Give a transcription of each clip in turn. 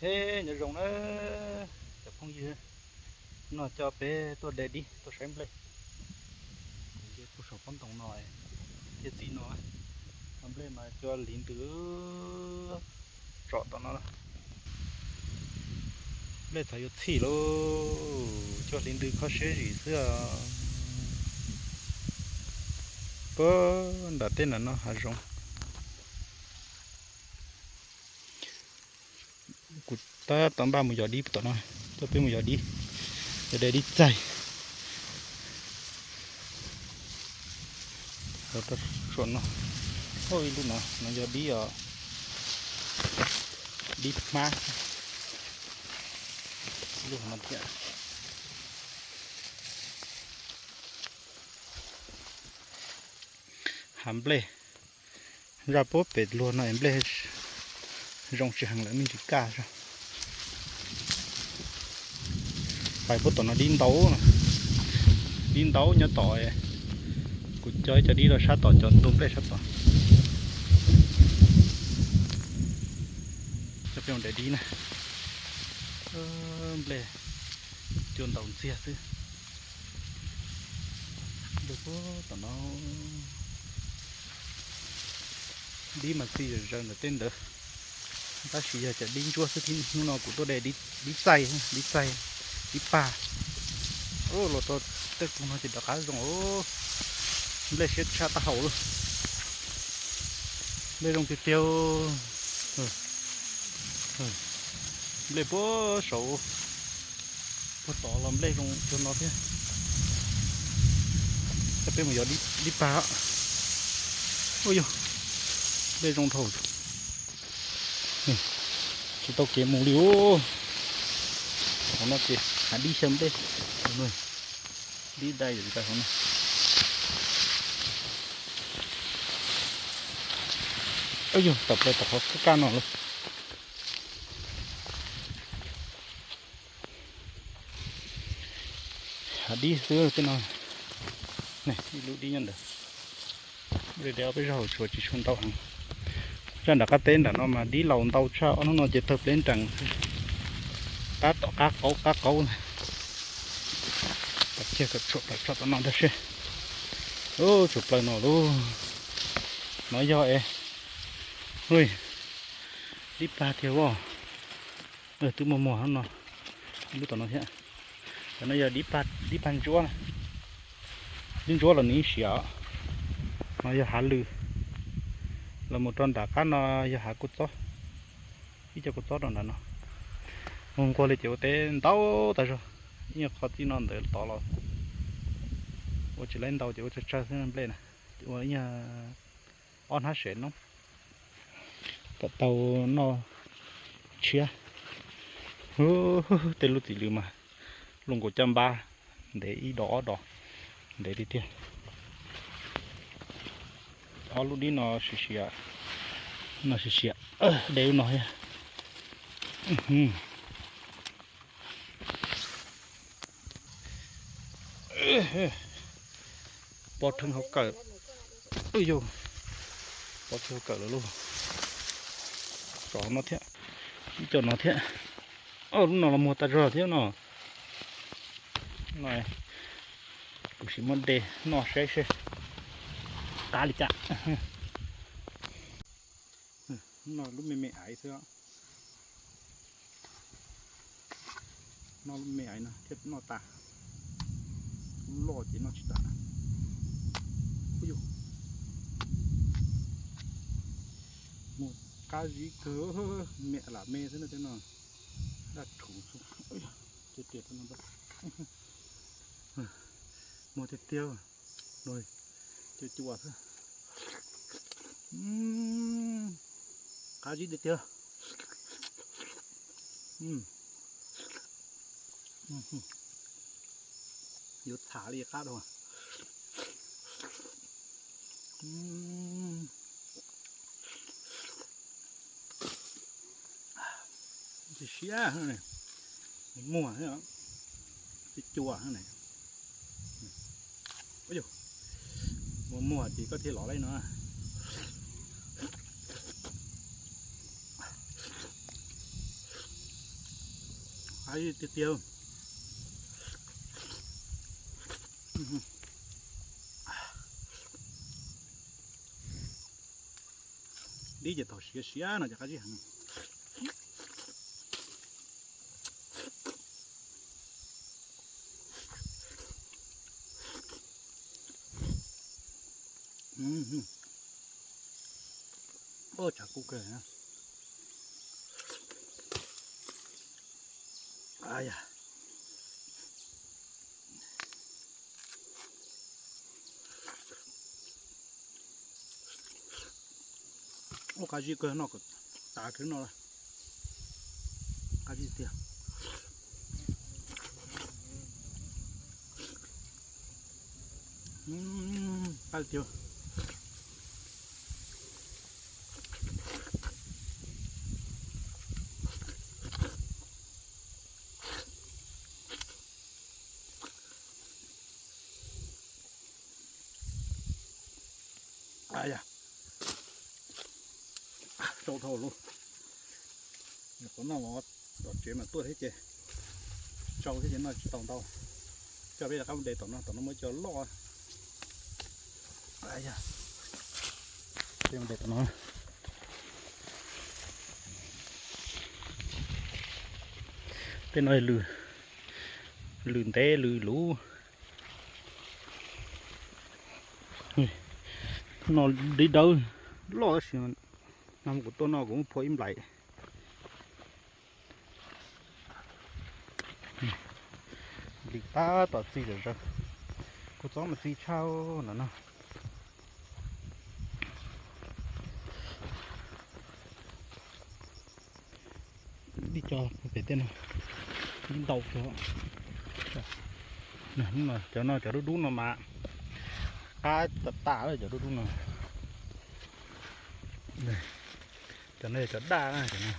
Eb, nyob zoo na cov phooj ywg, no coj peb tuaj de dib tuaj saib nplej. Kuv nce puag saum pob ntoo no, thiaj txij no, nplej mas cua hliv ntws tsom tom no. Nplej txhov yuav txhij lauj, cua hliv ntws kho siab zim xwb. Puag nram teb nram no hav zoov. Kuv tab tom npaj mus yos dib tom no, coj peb mus yos dib, yos de dib txaij. Los rau saum no, ib lub no, no yog dib os, dib hmab. Lub no thiab, hav nplej. Zaj puag pem luag no es nplej zoo tsis heev lawm, me ntsis kaj zog. Pais puag tom no dib ntau, dib ntau nyob tom. Kuv cog ib co dib rau sab tom cov ntug nplej sab tom. Coj peb mus de dib na. Nplej cua ntaus ntxiag xwb. Nplej puag tom no. Dib mas txi zom zaws ntawm tej ntawd, tab sis yog cov dib ntsuab xwb. Hnub no kuv tuaj de dib txaij, dib txaij, dib pag. Los rau tej tug no ces rov qab zoo, nplej siab tshaj taub hau lawm. Nplej zoo tiag tiag. Nplej puag saud, puag tod los nplej zoo cuag no thiab. Coj peb mus yos dib pag. Ua yog nplej zoo dhau, tsis tau kev mus li os. Hauv no ces hav dib xyaw nplej, dib dai ntawm hauv no. Yog tawm plaws tom qhov kaj kaj no lawm. Hav dib xwb tej no. Ib lub dib nyob ntawd. Peb zaug tshuav tsis tshua ntau heev. Zaj nram qab teb nram no mas dib laus ntau tshaj, ob hnub no ces tawg pleb nrees xwb. Qab tom qab qaub qab qaub. Tam kiag kom tshuam plaws tso tom no ntag seb. Tshuam plaws no lauj. No yog es, dib pag tiag as. Twb muag muag no, lub tom no thiab. Cov no yog dib pag ntsuab, dib ntsuab los nws ib siav. No yog hav lws, los mus rau nram qab no yog hav kua txob, ib co kua txob rau nram no. Mus nquag li ces ua teb ntau tas zog, ib nyuag qhov txij no ntawd tod los ua tsis laib ntau ces ua tsawg tsawg xwb nplej na, ua ib nyuag ob hnab sev no kom tau noj tshiab. Tej lub txiv lws mas luaj nkaus caj npab, ntev ib dos ob dos, ntev tiag tiag. Ob lub dib no siav siav, no siav siav, de lub no thiab. Pov rheev hauv kawm, yog pov rheev hauv kawm lawm lauj. Tso no thiab, ib co no thiab. Lub no los muag tas zog thiab no. No kuv sim muab de noj saib seb qab li cas. No lub me me aiv xwb. Noj lub me aiv no thiaj noj tas, lub loj ces noj tsis tas. Muag qab zib kawg, me lam me xwb no, tej no daj rhuv xwb. Tiag tiag, muag tiag tiag, cua cua xwb. Qab zib tiag tiag. Yuav txhav li qab dhau. Siab siab, muag, cua cua ne. Muag muag ces koj thiaj lov li no. Qab zib tiag tiag. Dib ces thaum siav siav no ces qab zib heev. Ua tsav kub kawg. Ua qab zib kawg no, tas kiag no, qab zib tiag. Qab tiag. Tsau dhau lawm. Qhov no los tom tsev mas tuaj thiab ces tsau thiab ces noj tsis tau ntau. Coj peb rov qab mus de tom no, tom no muaj cov loj. Peb mus de tom no. Tej no lws, lws ntev lws luv. No dib dawb loj tab sis no kuv tuaj no kuv muab phua ib nplais. Nplis tab tom txi zom zaws. Kuv txob mas txi tshaj no no. Dib co pem tej no ntau kawg. Cov no cov dub dub no mas qab tas tas lawm cov dub dub no. Cov no yog cov daj na, cov no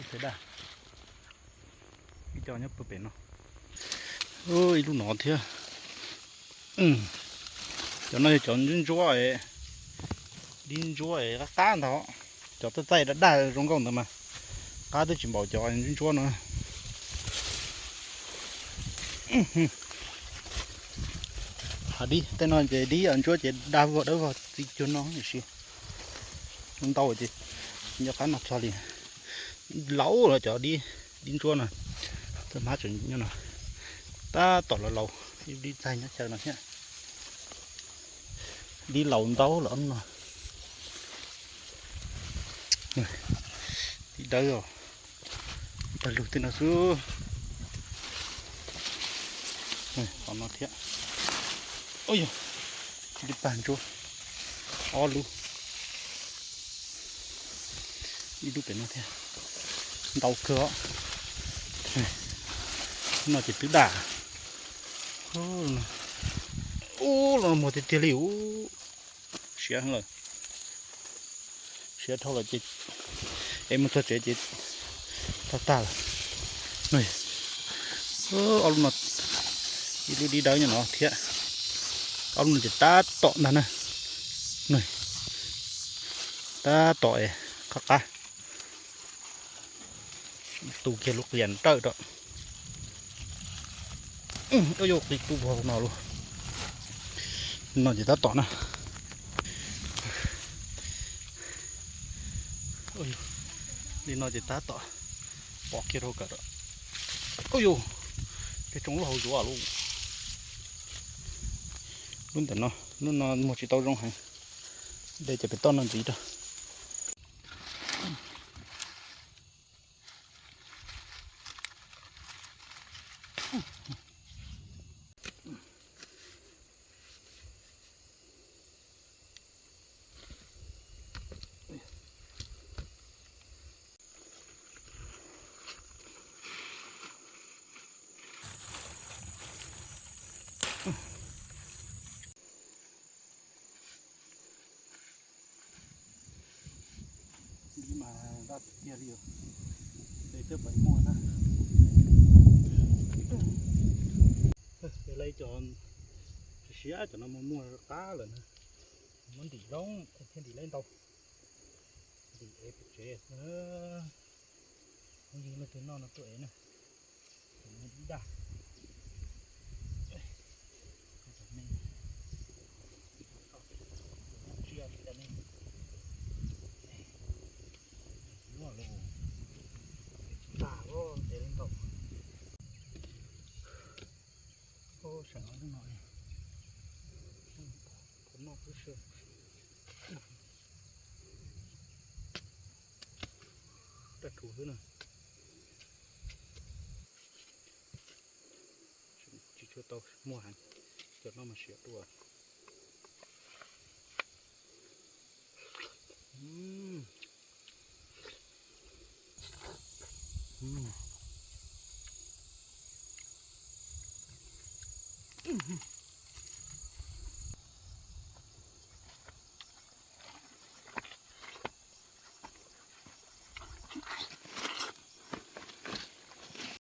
ib txhia daj. Ib co nyob puag pem no. Ib lub no thiab. Cov no yog cov ntsuab ntsuab, dib ntsuab qab qab ntag. Cov txaij txaij daj daj zoo nkauj ntawd mas qab twb tsis npaum cov ntsuab ntsuab no. Hav dib tej no ces dib ntsuab ces daj vog dawb vog txi cuag no tiam sis ntau ces nco qab no txog li. Laus los cov dib, dib ntsuab no, txawj hmab tseem nyob no. Tab tom los laus, ib dib txaij nyob chaw no thiab. Dib laus ntau los no. Dib dawb os, tag lug tej no xwb. Qhov no thiab. Ua yog dib pag ntsuab, ob lub. Ib lub pem no thiab. Ntau kawg os. No ces twb daj. Ub, los muag tiag tiag li ub. Siav lawm. Siav dhau lawm ces es mus txog tsev ces tag tag lawm. Ob lub no, ib lub dib dawb nyob no thiab. Ob lub no ces tab tom ntag na. Tab tom es qab qab. Tu kiag lub qias nrawm rau. Yuav qi tu vog no lauj. No ces tab tom na. Li no ces tab tom pom kiag rau kawm rau. Ub yus, peb tsoo lub hauv zuav lauj. Lub ntawm no, lub no muag tsis tau zoo heev. De cov pem toj no ntxiv rau. Dib mas daj tiag tiag li os. Tej twb pais muaj na. Ces lawv cov siav cov no muag qab lawm na. Muab ntim zoo thiaj ntim lawv ntau. Ntim ev pem tsev. Kuv yig leej twg noj no tuaj ev na. Ib dag, cov me, tsiaj li cov me, luaj los, tsis tag, ces li ntawd. Ub, saum no, puas noj xwb. Raj rhuv xwb na. Tsis tshua tau muaj heev, cov no mas siav dua.